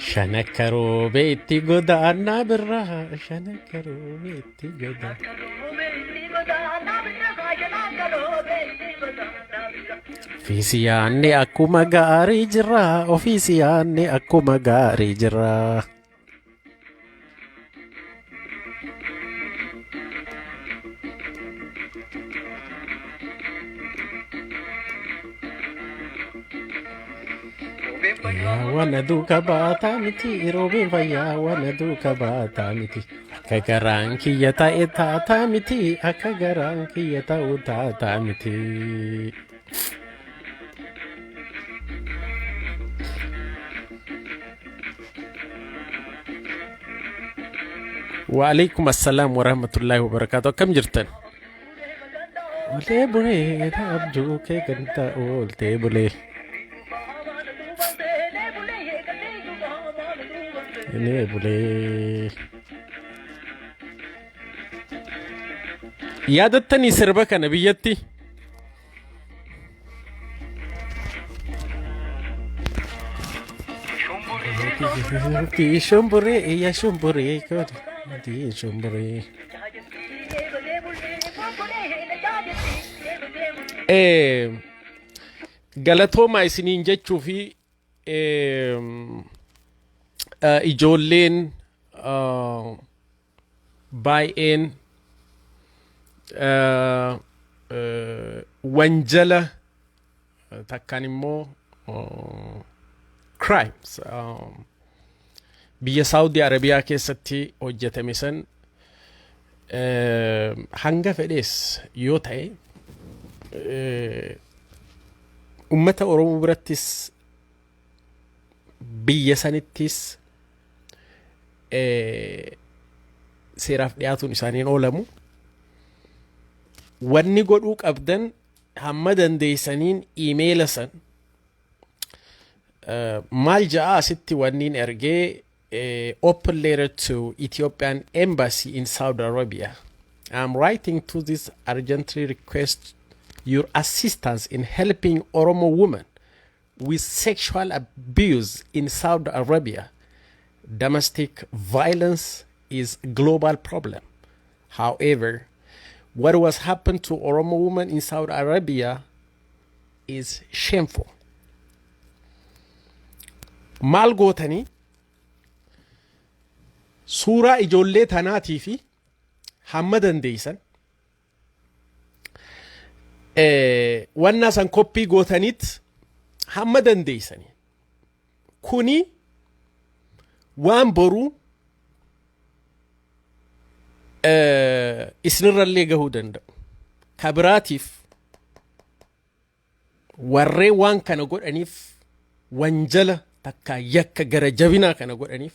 Shanakka roobeetti godaannaa birraa, shanakka roobeetti godaa. Ofiisi yaanne akkuma gaarii jirra, ofiisi yaanne akkuma gaarii jirra. Fayyaa waan duuka baataa miti, roobeen fayyaa waan duuka baataa miti. Akka garaan kiyya ta'e taataa miti, akka garaan kiyya ta'u taataa miti. Waalaikum assalaam warahmatullaahi wabarakaatu. Akkam jirtan? Ooltee bulee abjuu kee ganda ooltee bulee. Ooltee bulee. Yaadattanii sirba kana biyyatti? Shumburee yaa shumburee kooti shumburee. Galatoomaa isiniin jechuu fi ijoolleen baay'een wanjala takkaan immoo crimes biyya Saawudii Arabiyaa keessatti hojjetame san hanga fedhees yoo ta'e, ummata Oromoo birattis biyya sanittis seeraaf dhiyaatuun isaaniin oolamu. Wanni godhuu qabdan, hamma dandeessaniin iimeela san maal ja'a asitti wanniin ergee, open letter to Ethiopian Embassy in Saudi Arabia. I'm writing to this urgently request your assistance in helping Oromo women with sexual abuse in Saudi Arabia. Domestic violence is a global problem. However, what was happened to Oromo women in Saudi Arabia is shameful. Maal gootanii, suuraa ijoollee tanaatii fi hamma dandeeysan wannaa san koppii gootaniit hamma dandeeysanii, kuni waan boruu isinirrallee gahuu danda'u. Ka biraatiif, warreen waan kana godhaniif, wanjala takkaa yakka gara jabinaa kana godhaniif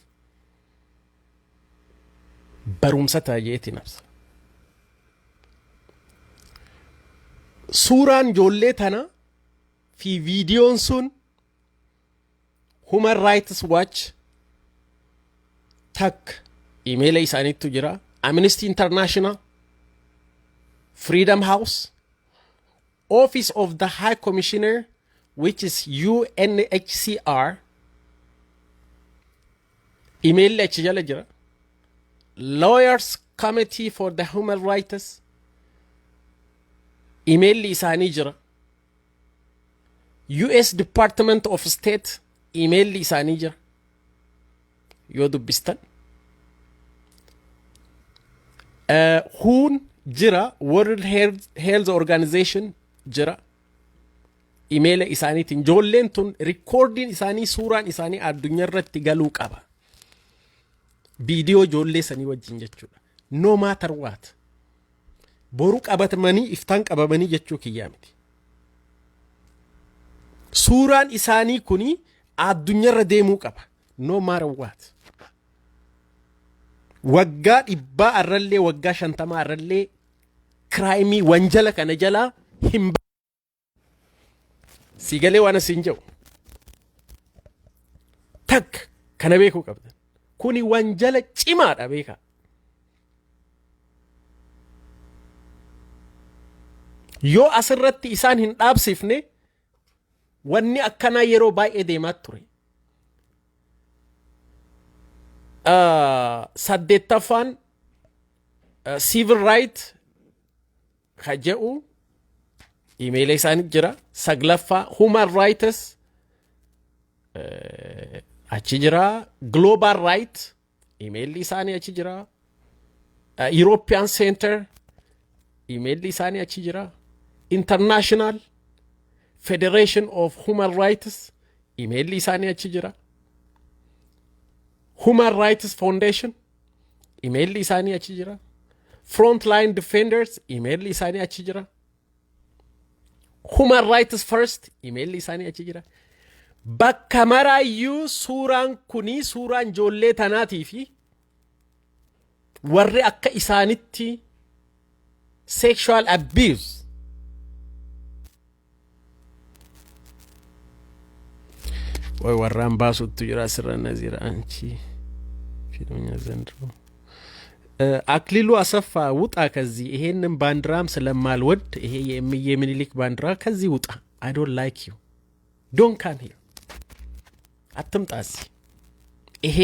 barumsa ta'a nabsa. Suuraan ijoollee tana fi viidiyoon sun Human Rights Watch takka imeela isaaniittu jira. Amnesty International, Freedom House, Office of the High Commissioner, which is UNHCR, imeelli achi jala jira. Lawyers Committee for the Human Rights, imeelli isaanii jira. US Department of State, imeelli isaanii jira. Yoo dubbistan. WHO'n jira, World Health Organization jira. Imeela isaaniitiin ijoolleen tun rikoordiin isaanii, suuraan isaanii addunyaa irratti galuu qaba. Viidiyoo ijoollee sanii wajjin jechuudha. No matter what. Boru qabatamanii iftaan qabamanii jechuu kiyyaa miti. Suuraan isaanii kuni addunyaarra deemuu qaba. No matter what. Waggaa 100 arrallee, waggaa 50 arrallee crime wanjala kana jalaa hin si galee waan asiin jedhu takka kana beekuu qabdan. Kuni wanjala cimaadha, beekaa. Yoo asirratti isaan hin dhaabsifne Wanni akkanaa yeroo baay'ee deemaa ture. Saddeettaffaan civil right ka jedhu imeela isaanii jira. Saglaffaa human rights achi jira. Global right imeelli isaanii achi jira. European Center imeelli isaanii achi jira. International Federation of Human Rights imeelli isaanii achi jira. Human Rights Foundation imeelli isaanii achi jira. Frontline Defenders imeelli isaanii achi jira. Human Rights First imeelli isaanii achi jira. Bakka maraayyuu suuraan kunii suuraan ijoollee tanaatii fi warri akka isaanitti sexual abuse ወይ warraan baasuttu jira asirra Nazira አንቺ ፊልምኛ ዘንድሮ አክሊሉ አሰፋ ውጣ ከዚህ። ይሄንን ባንዲራም ስለማልወድ ይሄ የእምዬ ምኒልክ ባንዲራ ከዚህ ውጣ። I don't like you, don't come here፣ አትምጣ እዚህ። ይሄ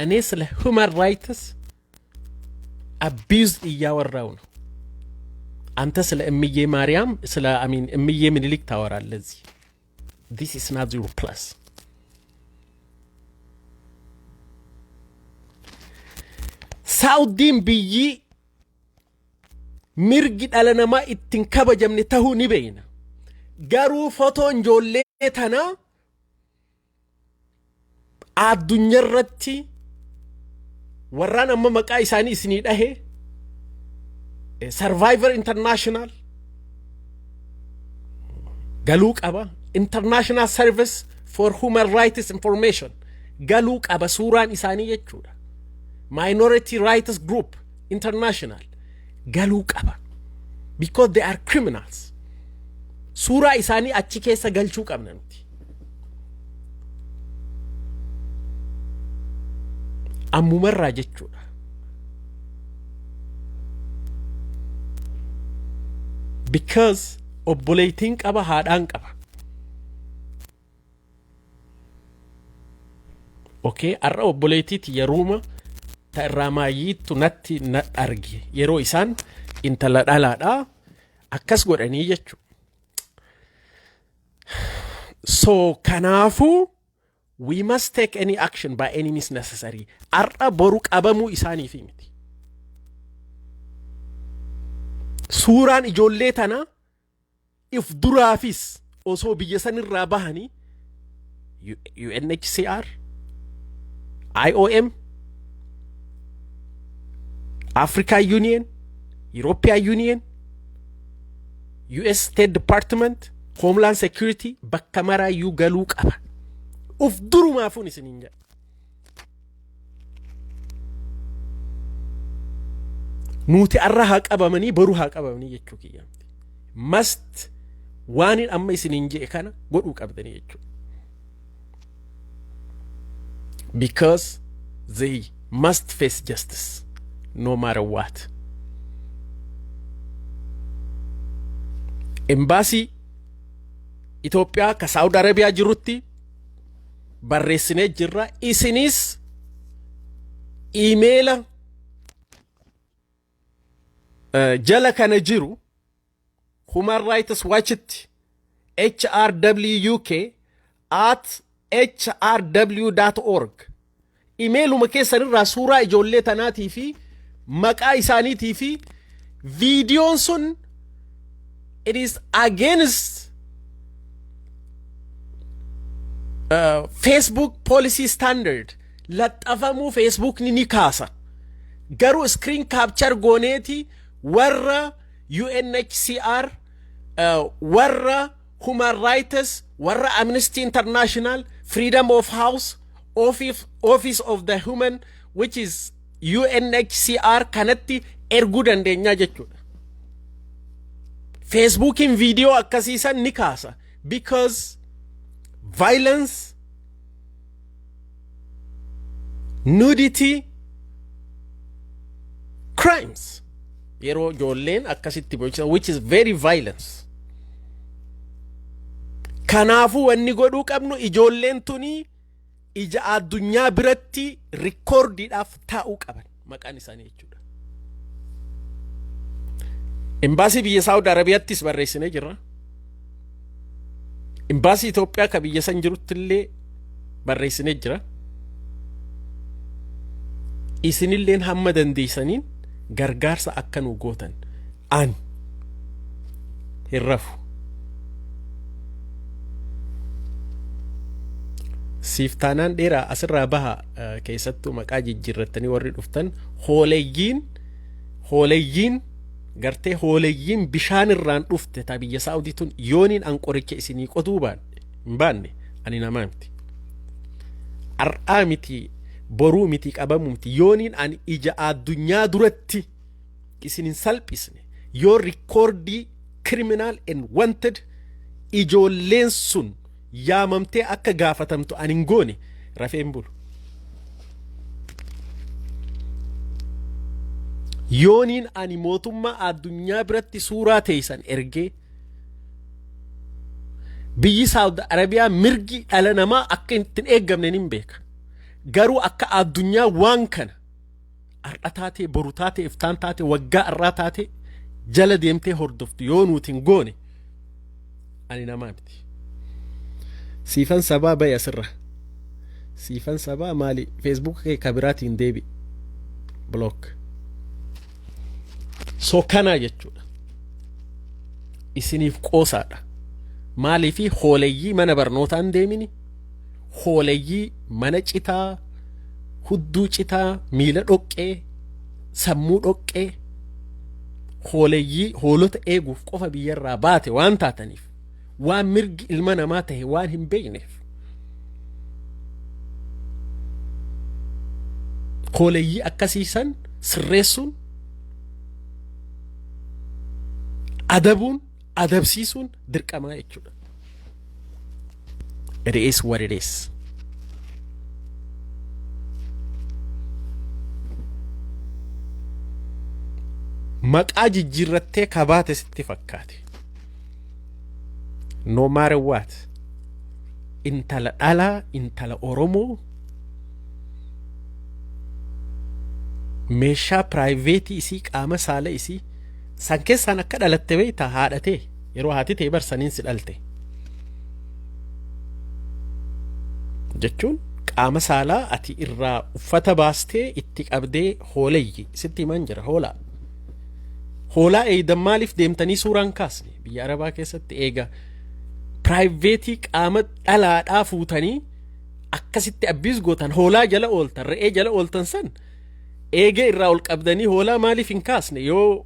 እኔ ስለ human rights abuse እያወራው ነው። አንተ ስለ እምዬ ማርያም ስለ I mean እምዬ ምኒልክ ታወራለህ እዚህ። This is not your place። Saawudiin biyyi mirgi dhala namaa ittiin kabajamne tahuu ni beeyna. Garuu fotoon ijoollee tanaa addunyaarratti warraan amma maqaa isaanii isinii dhahe, Survivor International galuu qaba. International Service for Human Rights Information galuu qaba suuraan isaanii jechuudha. Minority Rights Group International galuu qaba. Because they are criminals. Suuraa isaanii achi keessa galchuu qabna nuti. Ammumarraa jechuudha. Because obboleettiin qaba, haadhaan qaba. Okay, har'a obboleettiiti yeruuma ta irraa maayyiittu natti na arge yeroo isaan intala dhalaadhaa akkas godhanii jechuudha. So kanaafuu we must take any action by any means necessary. Har'a boru qabamuu isaaniifi miti. Suuraan ijoollee tanaa if duraafis osoo biyya sanirraa bahanii UNHCR, IOM, African Union, European Union, US State Department, Homeland Security bakka maraayyuu galuu qaba. Uf durumaafuun isiniin jedha. Nuti arra haa qabamanii boru haa qabamanii jechuu kiyya. Must waan amma isiniin jedhe kana godhuu qabdanii jechuudha. Because they must face justice no matter what. Embaasii Itoophiyaa ka Saawud Arabiyaa jirutti barreessinee jirra. Isinis iimeela jala kana jiru Human Rights Watchitti hrwuk@hrw.org imeeluma keessanirraa suuraa ijoollee tanaatii fi maqaa isaaniitii fi viidiyoon sun, it is against Facebook policy standard, laxxafamuu Facebookni ni kaasa. Garuu screen capture gooneeti warra UNHCR, warra Human Rights, warra Amnesty International, Freedom of House, Office of the Human, which is UNHCR kanatti erguu dandeenyaa jechuudha. Facebookiin viidiyoo akkasiisan ni kaasa because violence, nudity, crimes yeroo ijoolleen akkasitti boocisan, which is very violence. Kanaafuu wanni godhuu qabnu, ijoolleen tuni ija addunyaa biratti rikoordiidhaaf taa'uu qaban maqaan isaanii jechuudha. Imbaasii biyya Saawud Arabiyaattis barreessinee jirra. Imbaasii Itoophiyaa ka biyya san jirutti illee barreessinee jira. Isinilleen hamma dandeessaniin gargaarsa akka nu gootan an hin rafu. Siif taanaan dheeraa asirraa baha, keessattuu maqaa jijjiirrattanii warri dhuftan, hooleeyyiin gartee hooleeyyiin bishaan irraan dhufte ta biyya Saa'udii tun, yooniin an qoricha isinii qotuu baadhe hin baanne ani namaa miti. Har'aa miti, boruu miti, qabamuu miti, yooniin ani ija addunyaa duratti isin hin salphisne, yoo rikoordii criminal and wanted ijoolleen sun yaamamtee akka gaafatamtu ani hin goone, rafee hin bulu. Yooniin ani mootummaa addunyaa biratti suuraa teessan ergee biyyi Saawud Arabiyaa mirgi dhala namaa akka ittiin eeggamne nin beeka. Garuu akka addunyaa waan kana har'a taatee, boru taatee, iftaan taatee, waggaa har'aa taatee jala deemtee hordoftu yoo nuti hin goone, ani namaa miti. Siifan sabaa bahe asirra. Siifan sabaa maali? Facebook kee kabiraatiin deebi. Block. So kanaa jechuudha. Isiniif qoosaadha. Maaliifi hooleyyii mana barnootaan deemini? Hooleyyii mana citaa, hudduu citaa, miila dhoqqee, sammuu dhoqqee, hooleyyii hoolota eeguuf qofa biyyarraa baate waan taataniif, waan mirgi ilma namaa tahe waan hin beekneef, hooleyyii akkasiisan sirreessuun, adabuun, adabsiisuun dirqamaa jechuudha. It is what it is. Maqaa jijjiirrattee kabaate sitti fakkaate. No matter what. Intala dhalaa, intala Oromoo meeshaa private isii, qaama saala isii san keessaan akka dhalatte beektaa? Haadhatee yeroo haati ta'e barsaniin si dhalte jechuun qaama saalaa ati irraa uffata baastee itti qabdee. Hoolayyi sitti himan jira. Hoolaa, hoolaa eeydan maaliif deemtanii suuraan kaasne biyya Arabaa keessatti? Eega private qaama dhalaadhaa fuutanii akkasitti abbiis gootan, hoolaa jala ooltan, re'ee jala ooltan san eegee irraa ol qabdanii hoolaa maaliif hin kaasne? Yoo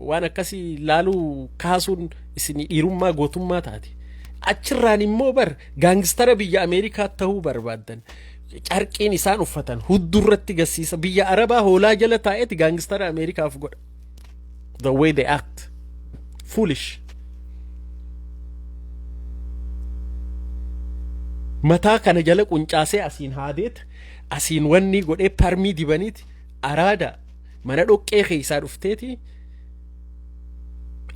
waan akkasii laaluu kaasuun isin dhiirummaa gootummaa taate, achirraan immoo bar gangster biyya Ameerikaa ta'uu barbaaddan. Carqiin isaan uffatan huddurratti gasiisa. Biyya Arabaa hoolaa jala taa'eeti gangster Ameerikaaf godha. The way they act, foolish. Mataa kana jala quncaasee, asiin haadeet, asiin wanni godhee, perm dibaniiti, araada mana dhoqqee keessaa dhufteeti,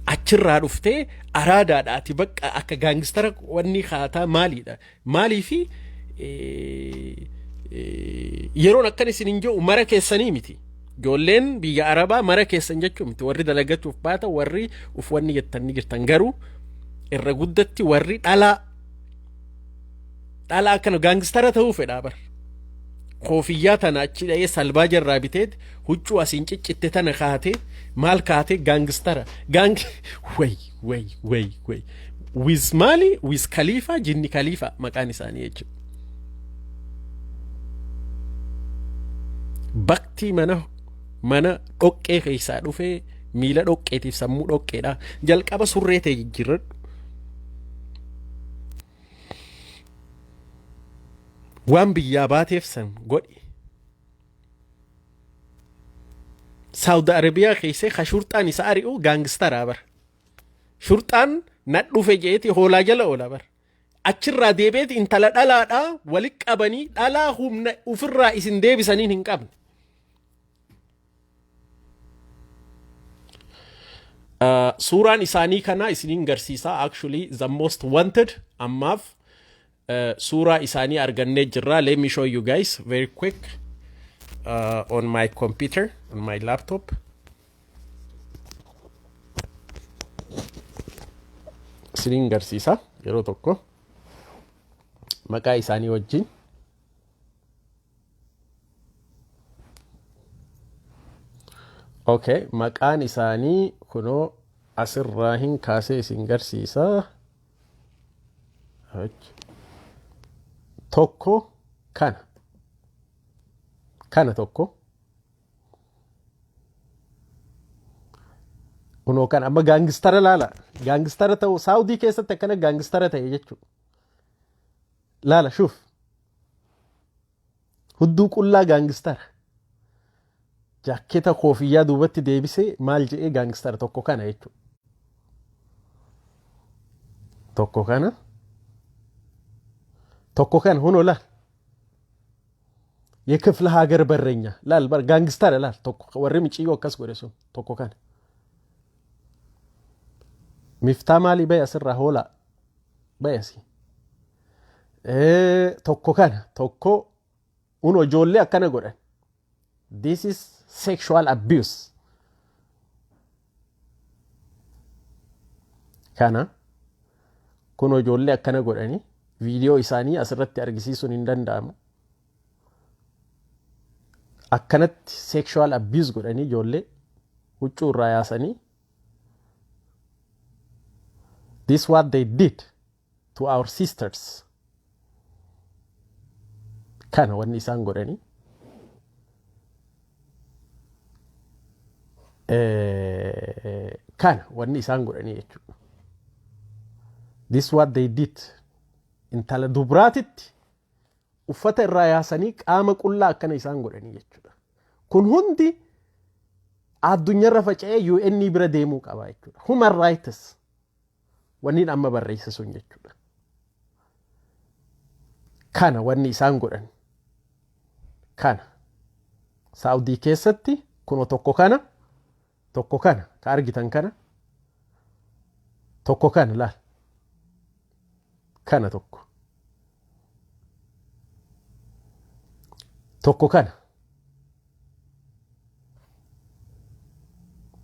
achirraa dhuftee araadaadha. Ati bakka akka gangster wanni kaataa maaliidha? Maaliifi yeroon akkan isin hin jiru mara keessanii miti. Ijoolleen biyya Arabaa mara keessan jechuu miti. Warri dalagachuuf baata, warri uf wanni jettan ni jirtan, garuu irra guddatti warri dhalaa dhalaa akkana gangster ta'uu fedhaa bar. Koofiyyaa tana achi dha'ee salbaa jarraa biteet, huccuu asiin ciccitte tana kaatee, maal kaatee, gangster gang way way way way wiz maali, wiz kaliifaa, jinni kaliifaa maqaan isaanii jechuudha. Baktii mana dhoqqee keessaa dhufee, miila dhoqqeetiif sammuu dhoqqeedha. Jalqaba surree ta'e jijjiirradhu. Waan biyyaa baateef san godhi. Saawud Arabiyaa keessee ka shurxaan isa ari'u gangster bara. Shurxaan na dhufe jeeti hoolaa jala oola bara. Achirraa deebi'eeti intala dhalaadhaa walitti qabanii, dhalaa humna ofirraa isin deebisaniin hin qabne. Suuraan isaanii kana isiniin garsiisa. Actually, the most wanted ammaaf suuraa isaanii argannee jirra. Let me show you guys very quick on my computer, on my laptop. Isiniin garsiisa yeroo tokko maqaa isaanii wajjin. Okay, maqaan isaanii kunoo asirraa hin kaasee isin garsiisa. Tokko kana. Kana tokko. Kunoo kan amma gangster laala. Gangster ta'u Saawudii keessatti akkana gangster ta'e jechuudha. Laala shuuf. Hudduu qullaa gangster. Jaakkeeta koofiyyaa duubatti deebisee maal je'ee gangster tokko kana jechuudha. Tokko kana. Tokko kana hunoo laal. የክፍለ ሀገር በረኛ laal bar gangster laal tokko warri miciyyoo akkas godhe sun tokko kana. Miftaa maalii bahe asirraa hoolaa bahe asii. Tokko kana tokko hunoo ijoollee akkana godhan. This is sexual abuse. Kana kunoo ijoollee akkana godhanii viidiyoo isaanii asirratti argisiisuun hin danda'amu. Akkanatti sexual abuse godhanii ijoollee huccuu irraa yaasanii. This what they did to our sisters. Kana wanni isaan godhanii. Kana wanni isaan godhanii jechuudha. This what they did. Intala dubraatitti uffata irraa yaasanii qaama qullaa akkana isaan godhanii jechuudha. Kun hundi addunyaarra faca'ee UN bira deemuu qaba jechuudha. Human rights wanni amma barreesse sun jechuudha. Kana wanni isaan godhan. Kana Saawudii keessatti kunoo tokko kana, tokko kana ka argitan kana, tokko kana laal, kana tokko, tokko kana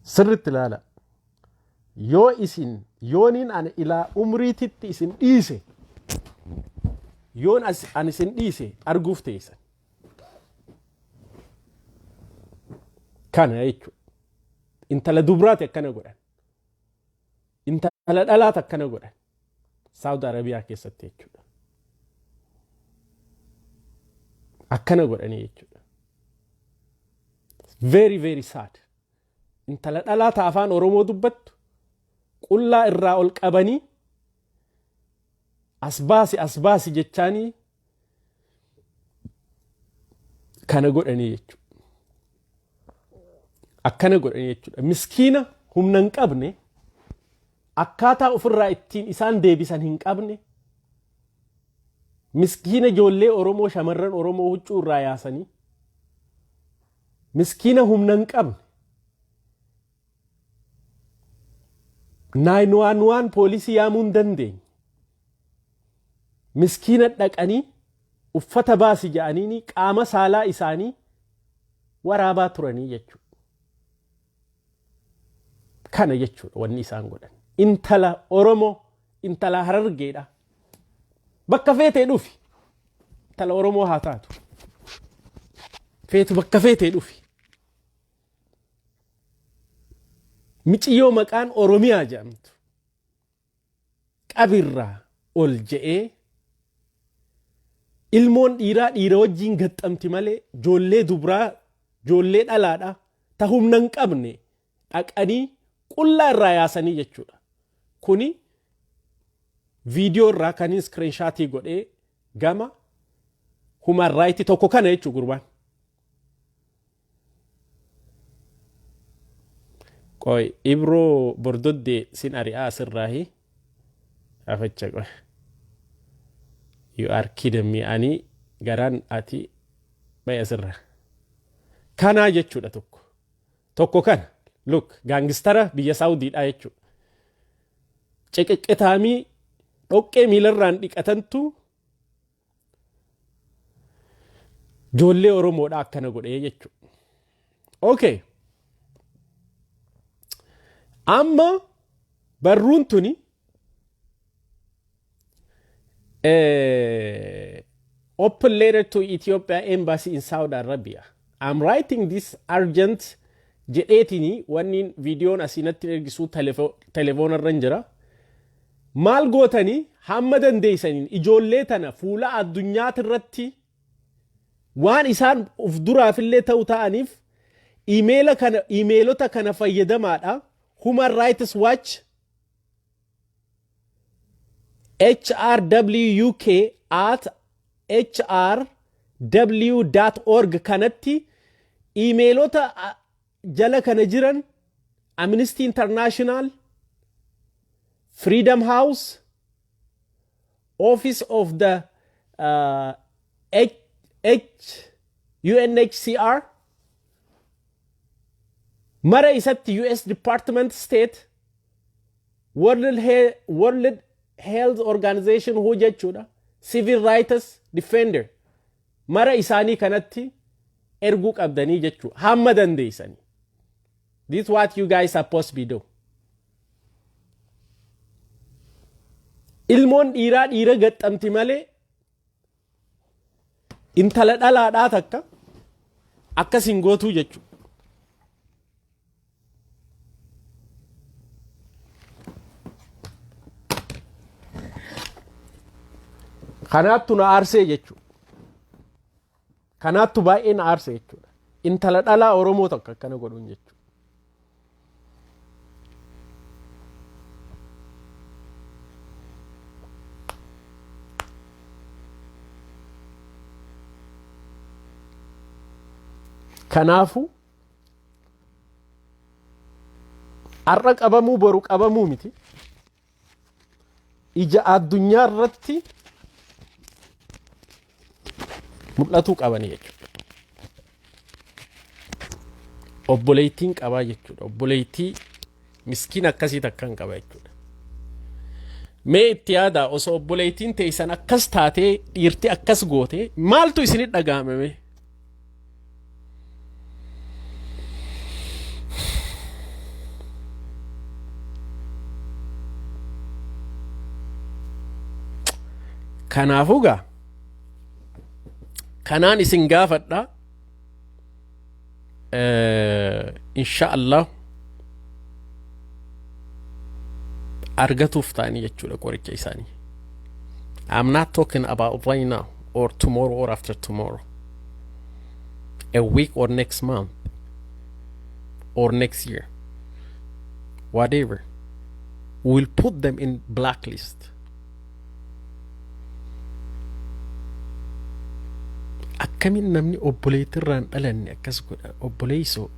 sirritti ilaala. Yoo isin yooniin ani ilaa umriititti isin dhiise, yoon ani isin dhiise arguuf teessan. Kana jechuudha. Intala dubraati akkana godhan. Intala dhalaati akkana godhan. Saawud Arabiyaa keessatti jechuudha. Akkana godhanii jechuudha. Very very sad. Intala dhalaa ta afaan Oromoo dubbattu qullaa irraa ol qabanii as baasi as baasi jechaanii kana godhanii jechuudha. Akkana godhanii jechuudha. Miskiina humna hin qabne, akkaataa ofirraa ittiin isaan deebisan hin qabne, miskiina ijoollee Oromoo, shamarran Oromoo huccuu irraa yaasanii, miskiina humna hin qabne, 911 poolisii yaamuu hin dandeenye. Miskiina dhaqanii uffata baasi jedhanii qaama saalaa isaanii waraabaa turanii jechuudha. Kana jechuudha wanni isaan godhan. Intala Oromoo, intala Harargeedha. Bakka feetee dhufi. Intala Oromoo haa taatu. Feetu bakka feetee dhufi. Miciyyoo maqaan Oromiyaa jedhamtu qabirraa ol je'ee ilmoon dhiiraa dhiira wajjiin gaxxamti malee ijoollee dubraa, ijoollee dhalaadha ta humna hin qabne dhaqanii qullaa irraa yaasanii jechuudha. Kuni viidiyoo irraa kan screenshot godhee gama human right tokko kana jechuu gurbaan. Qoy, Ibroo Bordoddee sin ari'aa asirraahi afacha. Qoy. You are kidding me. Ani garaan ati bahe asirra. Kanaa jechuudha tokko. Tokko kana. Look, gangstera biyya Saawudiidha jechuudha. Ciqiqqitaamii dhoqqee miilarraan dhiqatantu ijoollee Oromoodha akkana godhee jechuudha. Okay. Amma barruun tuni open letter to Ethiopia Embassy in Saudi Arabia. I'm writing this urgent jedheetini wanni viidiyoon asiinatti ergisuu telefoona irra jira. Maal gootanii hamma dandeessaniin ijoollee tana fuula addunyaati irratti waan isaan uf duraafillee ta'u ta'aniif iimeela kana iimeelota kana fayyadamaadha. Human Rights Watch hrwuk@hrw.org kanatti iimeelota jala kana jiran Amnesty International, Freedom House, Office of the H, H, UNHCR, mara isatti US Department State, World Health Organization huu jechuudha, Civil Rights Defender, mara isaanii kanatti erguu qabdanii jechuudha hamma dandeessanii. This is what you guys supposed to be do. Ilmoon dhiiraa dhiira gaxxamti malee intala dhalaadhaa takka akkas hin gootuu jechuudha. Kanaattu na aarsee jechuudha. Kanaattu baay'ee na aarse jechuudha. Intala dhalaa Oromoo tokko akkana godhuun jechuudha. Kanaafuu har'a qabamuu boru qabamuu miti. Ija addunyaa irratti mul'atuu qabanii jechuudha. Obboleettiin qabaa jechuudha. Obboleettii miskiin akkasii takka hin qaba jechuudha. Mee itti yaadaa, osoo obboleettiin teessan akkas taatee, dhiirti akkas goote, maaltu isinit dhaga'ame mee? Kanaafuu gaa kanaan isin gaafadha. Insha Allah argatuuf ta'anii jechuudha qoricha isaanii. I'm not talking about right now or tomorrow or after tomorrow. A week or next month or next year. Whatever. We'll put them in blacklist. Akkamiin namni obboleettirraan dhalanne akkas godha? Obboleessoo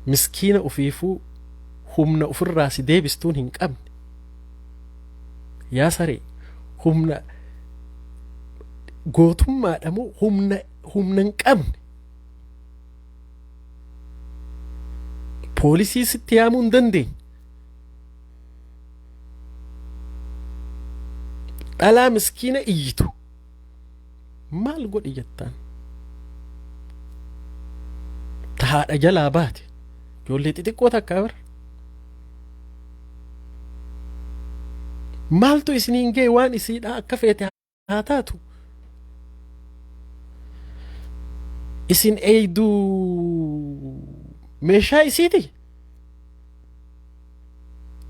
miskiina ofiifuu humna ofirraa si deebistuun hin qabne, yaa saree, humna gootummaadha moo humna hin qabne, poolisii sitti yaamuu hin dandeenye, dhalaa miskiina iyyitu maal godhi jettaan, ta haadha jalaa baate, ijoollee xixiqqoo takka bara, maaltu isiniin ga'e? Waan isiidha akka feete haa taatu. Isin eeyduu meeshaa isiiti.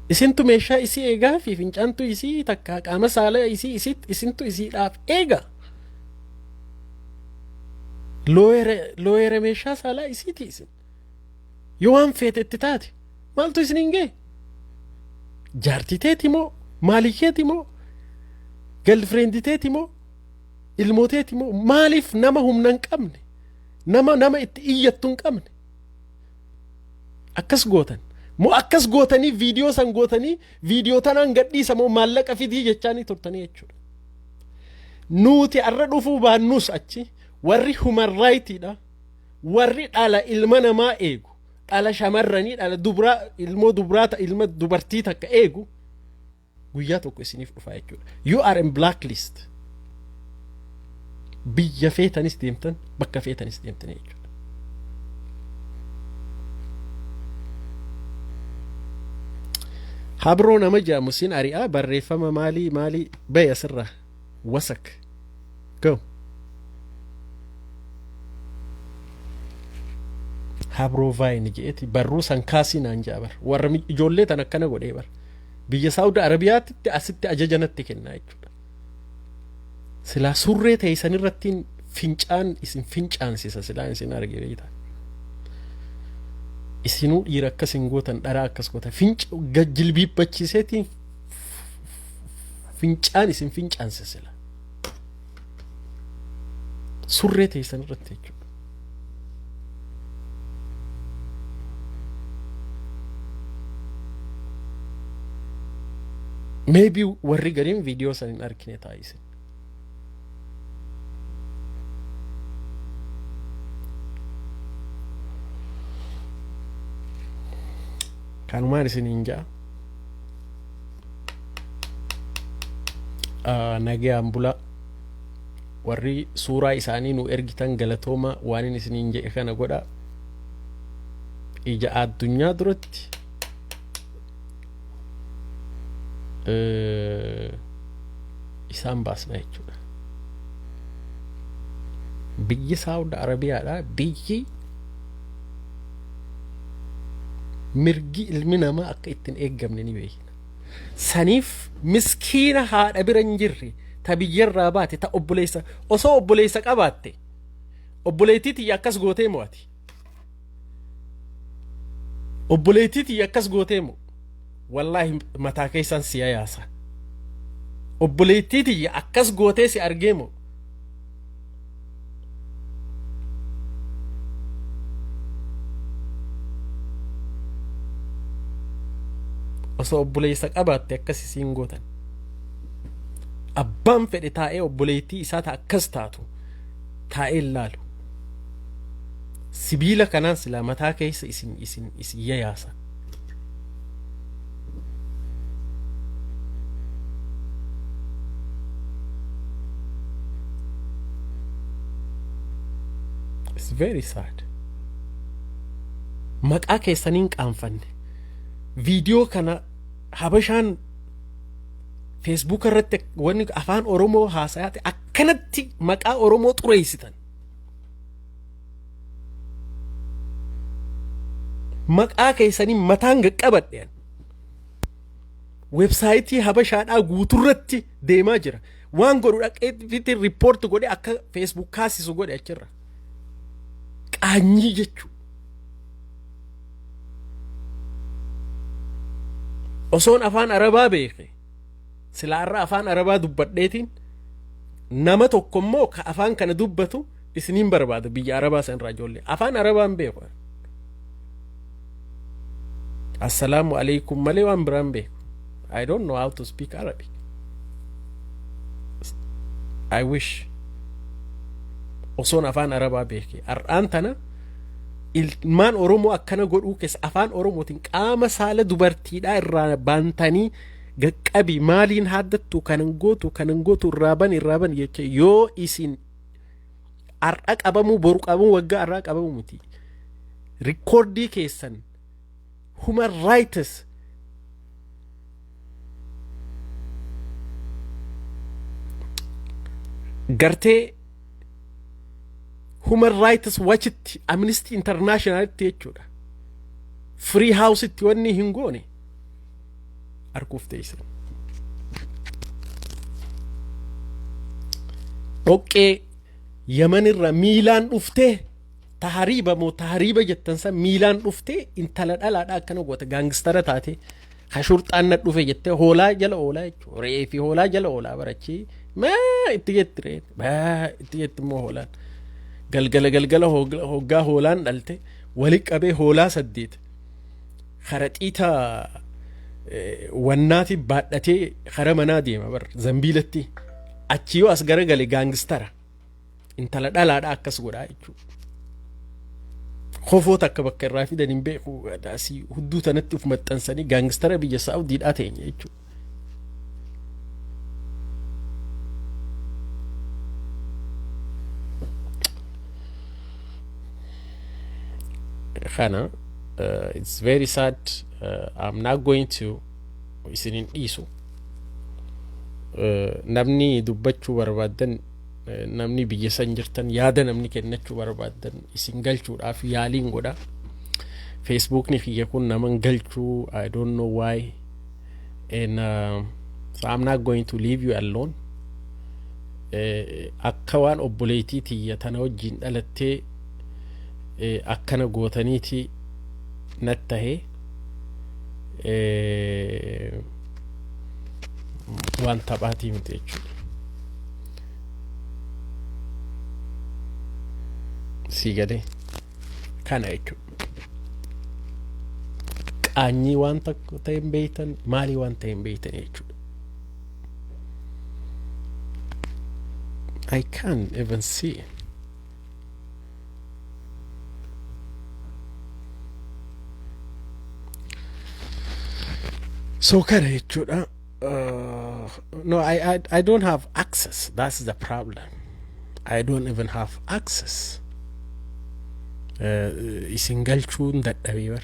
Isintu meeshaa isii eegaa fi fincaantu isii takka qaama saala isii isintu isiidhaaf eega. Looyera meeshaa saalaa isiiti isin. Yoo waan feete itti taate maaltu isiniin ga'e? Jaartii teeti moo, maaliyyeeti moo, girlfriend teeti moo, ilmooteeti moo? Maaliif nama humna hin qabne, nama itti iyyattu hin qabne akkas gootan? Moo akkas gootanii viidiyoo san gootanii viidiyoo tanaan gadhiisa moo maallaqa fidii jechaanii turtanii jechuudha. Nuti arra dhufuu baannus achi warri human rightidha, warri dhala ilma namaa eegu. Dhala shamarranii, dhala dubraa, ilmoo dubraa, ilma dubartii takka eegu guyyaa tokko isiniif dhufaa jechuudha. You are in blacklist. Biyya feetanis deemtan, bakka feetanis deemtan jechuudha. Habroo nama jedhamu sin ari'aa. Barreeffama maalii maalii bahe asirraa? Wasak, go. Habroo vaayini je'eeti barruu san kaasii naan ja'a. Bar warra ijoollee tan akkana godhee bar biyya Saawudi Arabiyaatti asitti ajaja natti kennaa jechuudha. Silaa surree ta'e sanirrattiin fincaan isin fincaansisa silaa isin arge beektaa. Isinuu dhiira akkas hin gootan, dharaa akkas gootan. Jilbiibbachiiseetiin fincaan isin fincaansisa sila surree ta'e sanirratti jechuudha. Maybe warri gariin viidiyoo san hin argine taa'ise. Kanumaan isiniin ja'a. Nagayaan bulaa. Warri suuraa isaanii nu ergitan galatooma. Waan inni isiniin jedhe kana godha. Ija addunyaa duratti isaan baasna jechuudha. Biyyi Saawud Arabiyaadha. Biyyi mirgi ilmi namaa akka ittiin eeggamne ni beekna. Saniif miskiina haadha bira hin jirre, ta biyyarraa baate, ta obboleessa, osoo obboleessa qabaatte, obboleettii tiyya akkas gootee mo'ati. Obboleettii tiyya akkas gootee moo, wallaahi mataa keessan si yaasa. Obboleettii tiyya akkas gootee si argee moo, osoo obboleessa qabaatte akkas isiin gootan. Abbaan fedhe taa'ee obboleettii isaa ta akkas taatu taa'ee ilaalu. Sibiila kanaan silaa mataa keessa isin yayaasa. It's very sad. Maqaa keessaniin qaanfanne. Viidiyoo kana Habashaan Feesbuuka irratti wanni afaan Oromoo haasayaate akkanatti maqaa Oromoo xureessitan. Maqaa keessanii mataan gaqqabadhe. Websaayitii Habashaadhaa guuturratti deemaa jira. Waan godhu dhaqee report godhe, akka Facebook kaasisu godhe achirra. Qaanyii jechuudha. Osoon afaan Arabaa beeke silaa irra afaan Arabaa dubbadheetiin nama tokko immoo ka afaan kana dubbatu isiniin barbaada biyya Arabaa san irraa ijoollee afaan Arabaa hin beeku. Assalaamu alaikum malee waan biraan beeku. I don't know how to speak Arabic. I wish osoon afaan Arabaa beeke har'aan tana ilmaan Oromoo akkana godhuu keessa afaan Oromootiin qaama saala dubartiidhaa irraa baantanii gaqqabi, maaliin haaddattu, kanan gootu, kanan gootu, irraa bani, irraa bani jecha yoo isin har'a qabamuu, boru qabamuu, waggaa har'aa qabamuu miti. Rikoordii keessan human rights gartee Human Rights Watchitti, Amnesty Internationalitti jechuudha. Free House'itti wanni hin goone arguuf teessan. Dhoqqee Yamanirra miilaan dhuftee, tahariiba moo tahariiba jettan san, miilaan dhuftee intala dhalaadha akkana goota, gangster taate, ka shurxaan na dhufe jettee hoolaa jala oolaa jechuudha. Re'ee fi hoolaa jala oolaa barachii maa itti jetti, re'een baa itti jetti immoo hoolaan. Galgala galgala hoggaa hoolaan dhalte wali qabee hoolaa 8 karaxiita wannaati baadhatee kara manaa deema bar zambiilatti. Achi yoo as garagale gangster intala dhalaadha akkas godhaa jechuudha. Kofoo takka bakka irraa fidan hin beeku, asii hudduu tanatti uf maxxansanii gangster biyya Saa'udiidhaa teenya jechuudha. Kana it's very sad. I'm not going to isinin dhiisu. Namni dubbachuu barbaaddan, namni biyya san jirtan, yaada namni kennachuu barbaaddan, isin galchuudhaaf yaaliin godha. Facebookni kiyya kun naman galchuu, I don't know why, and so I'm not going to leave you alone. Akka waan obboleettii tiyya tana wajjin dhalattee akkana gootaniiti nat tahee waan taphaatii miti jechuudha. Sii galee kana jechuudha. Qaanyii waan tokko ta'e hin beektan, maalii waan ta'e hin beektan jechuudha. I can't even see. So kana jechuudha. No, I don't have access. That's the problem. I don't even have access. Isin galchuun dadhabee bar.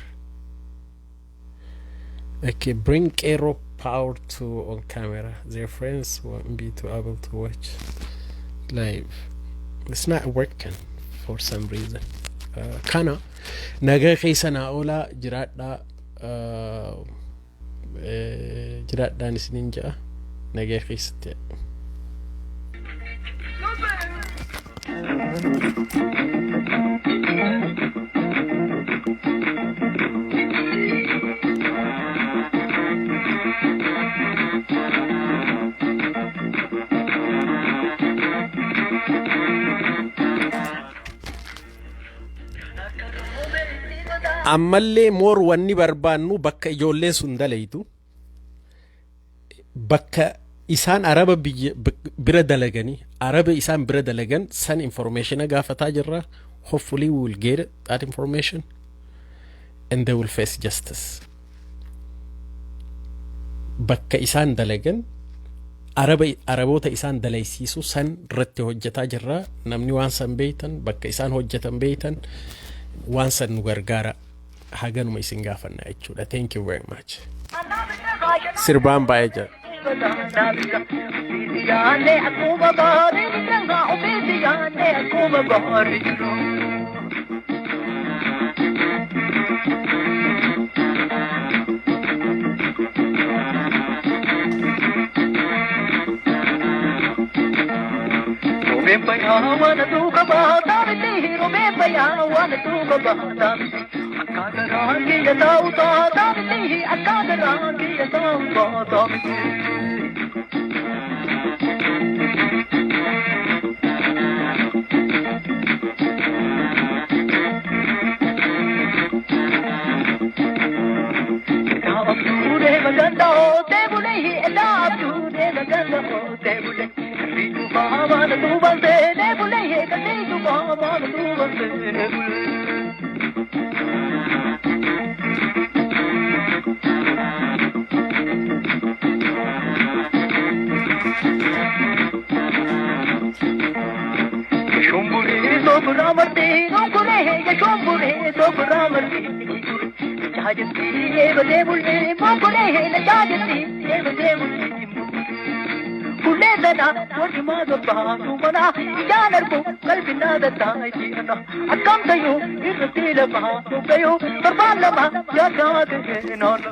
Okay, bring Qeerroo power to on camera. Their friends won't be too able to watch live. It's not working for some reason. Kana nagaa keessa naa oolaa, jiraadhaa, jiraadhaan isiniin ja'a, nagaa keessatti. Ammallee more wanni barbaannu bakka ijoolleen sun dalaytu, bakka isaan araba biyya bira dalaganii, araba isaan bira dalagan san information gaafataa jirra. Hopefully we will get that information and they will face justice. Bakka isaan dalagan, araba, araboota isaan dalaysiisu san irratti hojjetaa jirra. Namni waan san beeytan, bakka isaan hojjetan beeytan, waan san nu gargaara. Haganuma isin gaafanna jechuudha. Thank you very much. Sirbaan baay'ee jira. Akkuma gaarii jira, ofiisi yaadne akkuma gaarii jiru. Roobeen bayaa waan duuka baataa miti, roobeen bayaa waan duuka baataa miti. Akka garaan kiyya taa'u taataa miti, akka garaan kiyya taa'u taataa miti. Abduudee maganda ootee bulee, abduudee maganda ootee bulee. Kalbii baabaan duuban seenee bulee, kalbii baabaan duuban seenee bulee. Shumburee soofraa martee gonkulee, shumburee soofraa martee. Jaajatti eebatee bullee monkulee, jaajatti eebatee bullee. Kullee sana warri maa gabbaa mana ijaan argu qalbi naa dattaa ji'ana akkam tayyuu irratti lafaa dhugayyuu torbaan 2 yaadaa ta'e noona.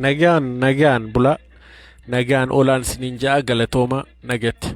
Nagaan, nagaan bula, nagaan oolaan isiniin ja'a, galatooma, nagatti.